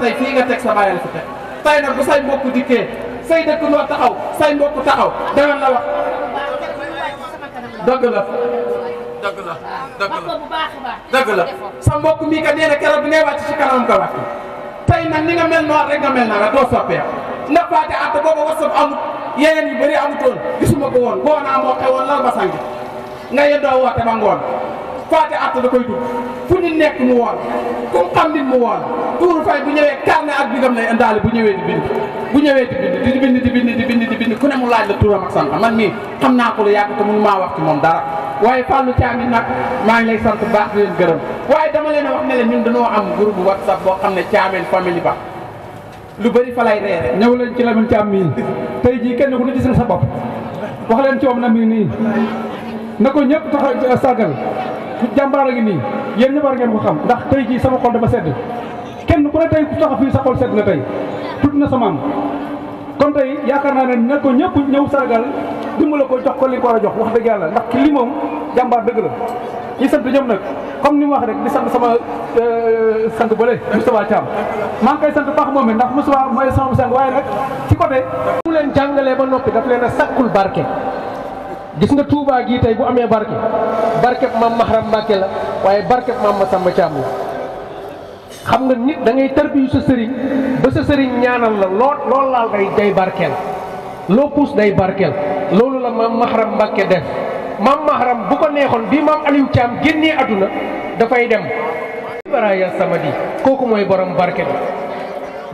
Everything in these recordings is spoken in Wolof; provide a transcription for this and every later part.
tey fii nga teg sa bàyyi la fi teg tey nag bu say mbokk dikkee say dëkk noo taxaw say mbokk taxaw danañ la wax dëgg la dëgg la dëgg la sa mbokk mii ka nee na keroog bi ngay wàcc ci kanamam ka wax tey nag ni nga mel noor rek nga mel na nga doo soppee ndax faate atta booba WhatsApp amut yeneen yu bëri amutoon gisuma ko woon boo naa moo xewoon lal ba sangi nga yendoo woote ba ngoon faate atta da koy dugg fu nit nekk mu woon ku mu xam nit mu woon tuuru fay bu ñëwee carnet ak bigam lay indaale bu ñëwee di bind bu ñëwee di bind ku ne mu laaj la turam ak sant man mii xam naa ko lu yàgg te mënu maa wax ci moom dara waaye Fallou Thiam nag maa ngi lay sant baax di leen gërëm waaye dama leen a wax ne leen ñun dañoo am groupe WhatsApp boo xam ne Thiamène famille ba lu bëri fa lay reere ñëw leen ci Lamine Thiam mii tey jii kenn ku ne gis na sa bopp wax leen ci moom na mi nii na ko ñëpp tax sargal jàmbaar a ngi nii yéen ñëpp war ngeen ko xam ndax tey jii sama xol dafa sedd kenn ku ne tey ku taxaw fii sa xol sedd na tey tudd na sa maam kon tey yaakaar naa ne na ko ñëpp ñëw sargal dimbala ko jox ko li ko war a jox wax dëgg yàlla ndax ki li moom jàmbaar dëgg la ñi sant ñoom nag comme ni mu wax rek di sant sama sant bële Moustapha Thiam maa ngi koy sant baax moom it ndax Moustapha mooy sama sang waaye nag ci côté mu leen jàngalee ba noppi daf leen a sàkkul barke gis nga Touba gii tey bu amee barke barkeb maam Mahram Mbacke la waaye barkeb maam Massamba Thiam la xam nga nit da ngay tarbiyu sa sëriñ ba sa sëriñ ñaanal la lool laal day barkeel loo puus day barkeel loolu la maam Mahram Mbacke def maam Mahram bu ko neexoon bii maam Aliou Thiam génnee àdduna dafay dem baraya samadi kooku mooy borom barke bi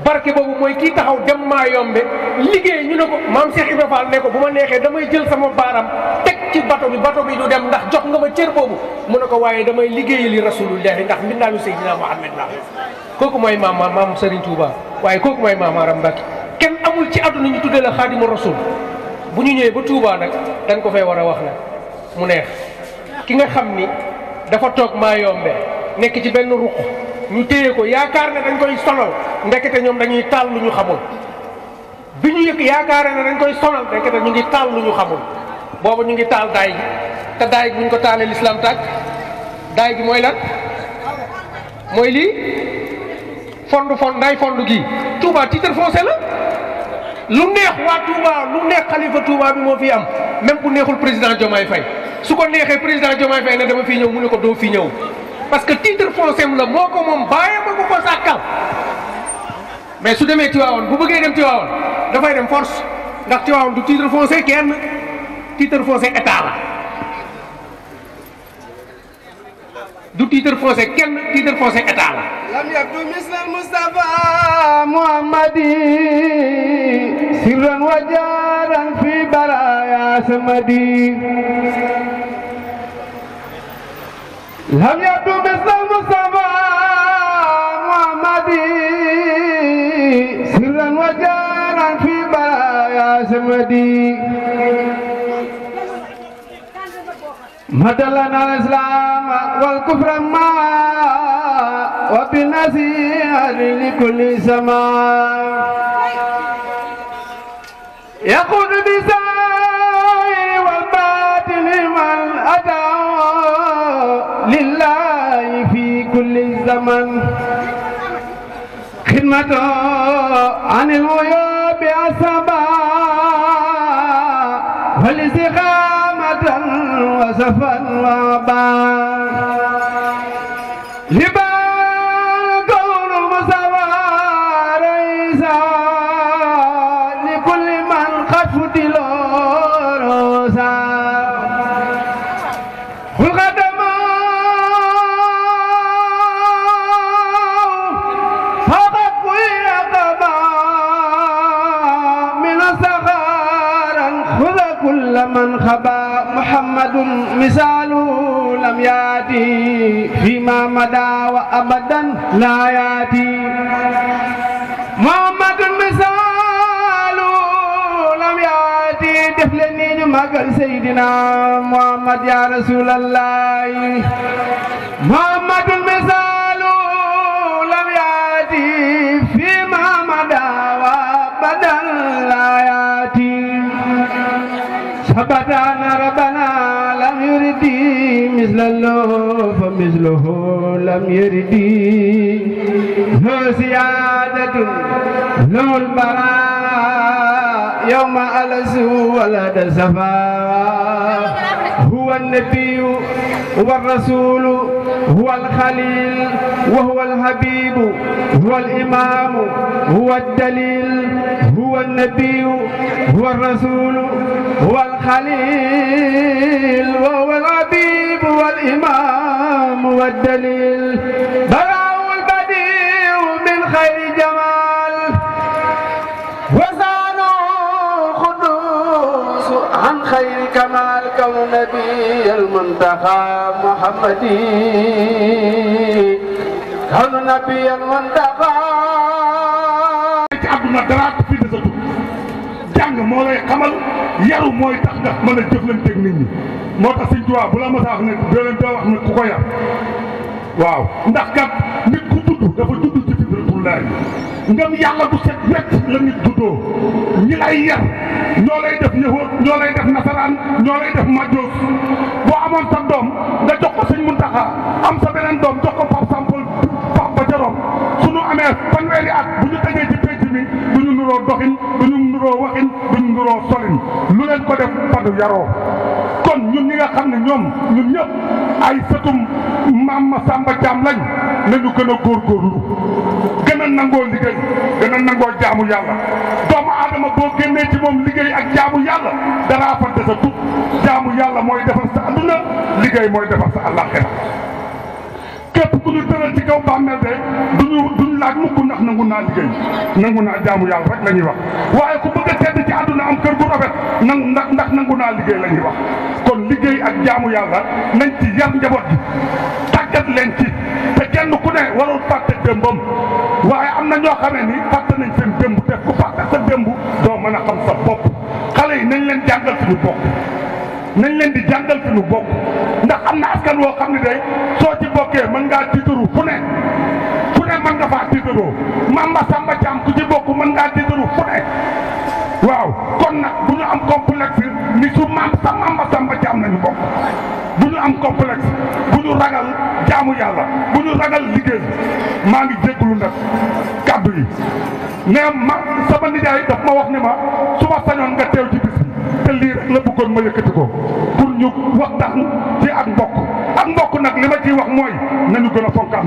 barke boobu mooy kii taxaw dem maa yombe liggéey ñu ne ko maam Cheikh Ibrahima Fall ne ko bu ma neexee damay jël sama baaram teg ci bato bi du dem ndax jox nga ma cër boobu mu ne ko waaye damay liggéeyali rasulullahi ndax mbindaanu Seydina Muhammad la kooku mooy maam Serigne Touba waaye kooku mooy maam Mahram Mbacke kenn amul ci àdduna ñu tuddee la xaadimu rasul bu ñu ñëwee ba Touba nag dañ ko fay war a wax nag mu neex ki nga xam ni dafa toog maa yombe nekk ci benn ruq ñu téye ko yaakaar ne dañ koy sonal ndekete ñoom dañuy taal lu ñu xamul bi ñu yëg yaakaar ne dañ koy sonal ndekete ñu ngi taal lu ñu xamul booba ñu ngi taal daay gi te daay gi bu ñu ko taalee l'islam tàkk daay gi mooy lan mooy lii ndaay fond gii Touba titre foncier la lu neex waa Touba lu neex xalifa Touba bi moo fi am même bu neexul président Diomaye Faye su ko neexee président Diomaye Faye ne dama fii ñëw mu ne ko doo fi ñëw parce que titre foncier la moo ko moom bàyyi ma ko sàkkal mais su demee Tivaouane bu bëggee dem Tivaouane dafay dem force ndax Tivaouane du titre foncier kenn titre foncier état la du titre foncier kenn titre foncier état la. lam yabdu misla Mustafa Muhammadi sirran wa jaran fi baraya samadi lam yabdu misla Mustafa Muhammadi sirran wa jaran fi baraya samadi مدلنا الإسلام والكفر ما وبالنصيحة لكل سماء يقول بسائر والباطل من أتى لله في كل زمن خدمته عن الغيوب أسباب والاستقامة وسفا وبان لبان كون مسوى رئيسا لكل من قد فتل روسا والقدم فقد ويقبا من صغارا خذ كل من خبا محمد مثال لم ياتي فيما مدى وابدا لا ياتي محمد مثال لم ياتي دفلني مقل سيدنا محمد يا رسول الله محمد مثال لم ياتي فيما مدى وابدا لا ياتي ثبت أن ربنا لم يرد مثل الله فمثله لم يرد له سيادة له البراء يوم ألس ولد سفا هو النبي والرسول هو الخليل وهو الحبيب هو الإمام هو الدليل هو النبي هو الرسول هو الخليل وهو الحبيب والإمام والدليل براء البديع من خير جمال وزانه القدوس عن خير كمال كون نبي المنتخى محمدي كون نبي المنتخى ci àdduna dara fi desatu jàng moo lay xamal yaru mooy tax nga mën a jëflanteeg nit ñi moo tax Sëñ Tuubaa bu la mos a wax ne doo leen doo wax ne ku ko yar waaw ndax kat nit ku judd dafa judd ci fitratullaah ngëm yàlla bu set wecc la nit juddoo ñi lay yar ñoo lay def yëhoot ñoo lay def nasaraan ñoo lay def majjoos boo amoon sa doom nga jox ko Sëñ Muntaxa am sa beneen doom jox ko Pape Sampol Pape Jarom suñu amee fanweeri at bu ñu tegee ci penc mi duñu nuroo doxin duñu nuroo waxin duñu nuroo solin lu leen ko def fadu yaroo kon ñun ñi nga xam ne ñun ñëpp ay sëtum Maam Masamba Caam lañ nañu gën a góorgóorlu gën a nangoo liggéey gën a nangoo jaamu yàlla doomu aadama boo génnee ci moom liggéey ak jaamu yàlla dara fa des a tut jaamu yàlla mooy defar sa adduna liggéey mooy defar sa àllaaxira képp ku ñu tëral ci kaw bàmmeel de duñu laaj mukk ndax nangu naa liggéey nangu naa jaamu yàlla rek la ñuy wax waaye ku bëgg a tedd ci àdduna am kër gu rafet ndax nangu naa liggéey la ñuy wax kon liggéey ak jaamu yàlla nañ ci yar njaboot gi tàggat leen ci te kenn ku ne warul fàtte démbam waaye am na ñoo xamee ni fàtte nañ seen démb te ku fàtte sa démb doo mën a xam sa bopp xale yi nañ leen jàngal fi ñu bokk nañ leen di jàngal fi ñu bokk ndax am na askan woo xam ne day soo ci bokkee mën ngaa tiitaru fu ne mën nga faa tiitaroo Maam Masamba Caam ku ci bokk mën ngaa tiitaru fu ne waaw kon nag bu ñu am complexe ni su Maam Masamba Caam nañu bokk bu ñu am complexe bu ñu ragal jaamu yàlla bu ñu ragal liggéey maa ngi jégalu nag kàddu yi mais sama nijaay daf ma wax ni ma su ma sañoon nga teew ci bis bi te lii rek la bëggoon ma yëkkati ko pour ñu waxtaan ci ak mbokk nag li ma ciy wax mooy nañu gën a fonkaat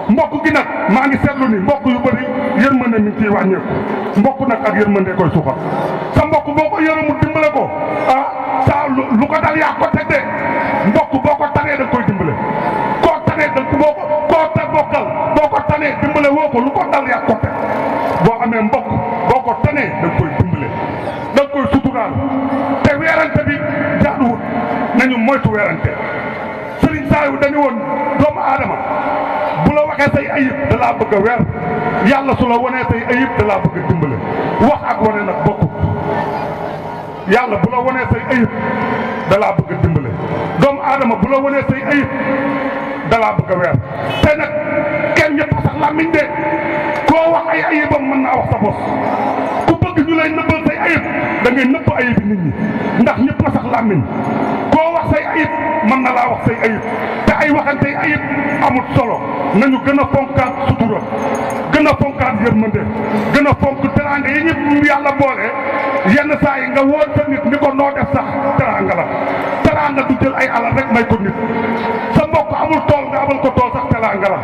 mbokk gi nag maa ngi seetlu ni mbokk yu bëri yërmande mi ngi ciy wàññeeku mbokk nag ak yërmande koy suuxal sa mbokk boo ko yërëmul dimbale ko saa lu ko dal yaa ko teg de mbokk boo ko tanee da koy dimbale koo tanee da koo te bokkal boo ko tanee dimbale woo ko lu ko dal yaa ko teg boo amee mbokk boo ko tanee da koy dimbale da koy suturaal te weerante bi jaaduwut nañu moytu weerante Sëriñ Saaliw dañu woon doomu aadama bu la waxee say ayib da laa bëgg a weer yàlla su la wanee say ayib da laa bëgg a dimbale wax ak wane nag bokkut yàlla bu la wanee say ayib da laa bëgg a dimbale doomu aadama bu la wanee say ayib da laa bëgg a weer te nag kenn ñëpp sax làmmiñ de koo wax ay ayibam mën naa wax sa bos ku bëgg ñu lay nëbbal say ayib da ngay nëbb ayibi nit ñi ndax ñëpp la sax làmmiñ koo wax say ayib mën na laa wax say ayib te ay waxante ayib amul solo nañu gën a fonkaat sutura gën a fonkaat yërmande gën a fonk teraanga yi ñëpp yàlla boole yenn saa yi nga woo sa nit ni ko noo def sax teraanga la teraanga du jël ay alal rek may ko nit sa mbokk amul tool nga abal ko tool sax teraanga la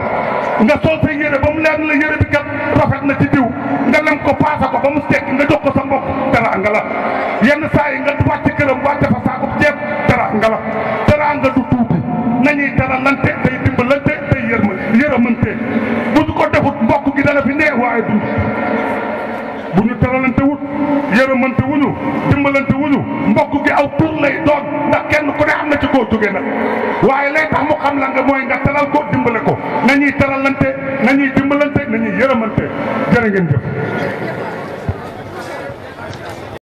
nga sol sa yére ba mu leer la yére bi kat rafet na ci diw nga lem ko paasa ko ba mu sekk nga jox ko sa mbokk teraanga la yenn saa yi nga wàcc këram wàcce fa saako ceeb teraanga la teraanga du tuuti nañuy teralante tey dimbalante tey yërëmante bu ñu ko defut mbokk gi dana fi nee waaye dund bu ñu teralante wut yërëmante wuñu dimbalante wuñu mbokk gi aw tur lay doon ndax kenn ku ne am na ci koo jóge nag waaye lay tax mu xam la nga mooy nga teral ko dimbale ko nañuy teralante nañuy dimbalante nañuy yërëmante jërë ngeen jëf